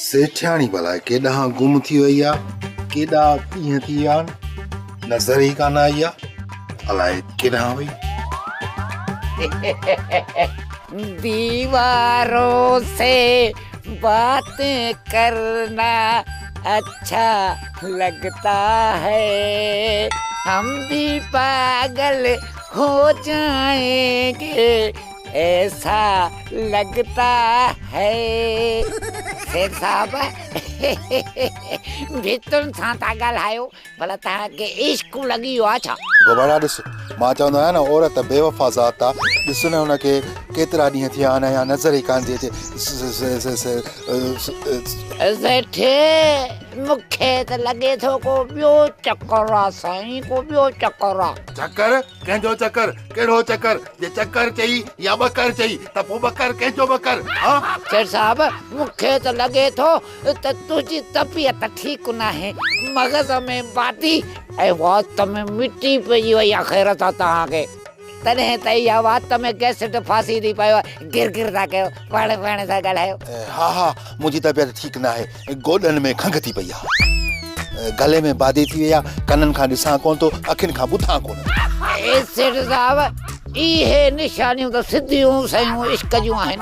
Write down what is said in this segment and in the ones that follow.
سيٺياڻي ڀلا ڪيڏانهن گم ٿي وئي آ، ڪيڏا ڏينهن ٿي ويا آهن، نظر ئي ڪانه آئي آ، الائي ڪيڏانهن وئي. ديوارون سي باتين ڪرنا اڇا لگتا هي هم ڀي پاگل هو جائين گي ايسا لگتا هي. سيٺ صاحب ڀتين سان ٿا ڳالهايو ڀلا توهان کي عشق لڳي ويو آ ڇا؟ گوباڙا ڏس مان چوندو آهيان نه عورت بيوفا ذات آ ڏس نه هن کي ڪيترا ڏينهن ٿيا آهن اڃا نظر ئي ڪانه ٿي اچي. سيٺ مون کي ته لڳي ٿو ڪو ٻيو چڪر آ سائين ڪو ٻيو چڪر آ. چڪر؟ ڪنهن جو چڪر؟ ڪهڙو چڪر؟ جي چڪر چئي يا ٻڪر چئي ته پوء ٻڪر ڪنهن جو ٻڪر؟ ها؟ سيٺ صاحب مون کي ته لڳي ٿو ته تنهنجي طبيعت ٺيڪ ناهي، مغز ۾ بادي ۽ وات ۾ مٽي پئجي وئي آ خير سان توهان کي تڏهن ته اها وات ۾ گئسٽ ڦاسي ٿي پيو آ گر گر ٿا ڪيو پاڻ پاڻ سان ڳالهايو. ها ها منهنجي طبيعت ٺيڪ ناهي گوڏن ۾ کنگهه ٿي پئي آ گلي ۾ بادي ٿي وئي آ ڪنن کان ڏسان ڪونه ٿو اکين کان ٻڌان ڪونه ٿو. اي سيٺ صاحب اهي نشانيون ته سڌيون سنيون عشق جون آهن.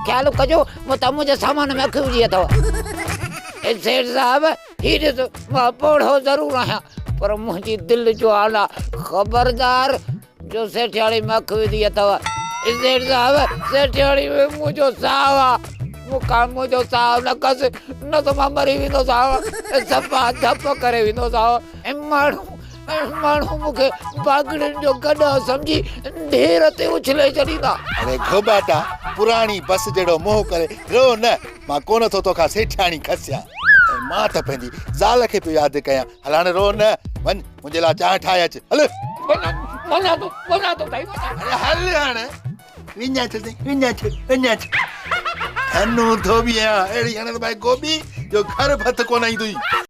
خيال ڪجو متان منهنجي سامان ۾ اک وجهي اٿو. اي سيٺ صاحب هي ڏس مان پوڙهو ضرور آهيان پر منهنجي دل جو حال آ خبردار جو سيٺياڻي ۾ اک وڌي اٿو. اي سيٺ صاحب سيٺياڻي ۾ منهنجو ساهه آ مون کان منهنجو ساهه نه کس نه ته مان مري ويندوسانء صفا ڌپ ڪري ويندوسانء. ۽ ماڻهو ۽ ماڻهو مون کي باگڙين جو گڏهه سمجهي ڍير تي اڇلي ڇڏيندا. اڙي گهوٻاٽا، پراڻي بس جهڙو منهن ڪري رو نه، مان ڪونه ٿو توکان سيٺياڻي کسيان. ۽ مان ته پنهنجي زال کي پيو ياد ڪيان. هل هاڻي رو نه، وڃ منهنجي لاء چانهه ٺاهي اچ، هل. وڃان ٿو، وڃان ٿو سائين، وڃان ٿو. اڙي هل هاڻي، وڃان ٿو سائين، وڃان ٿو، وڃان ٿو. ڌنو ڌوٻي آهيان، اهڙي هڻندومانء گوٻي جو گهر ڀت ڪونه ايندوئي.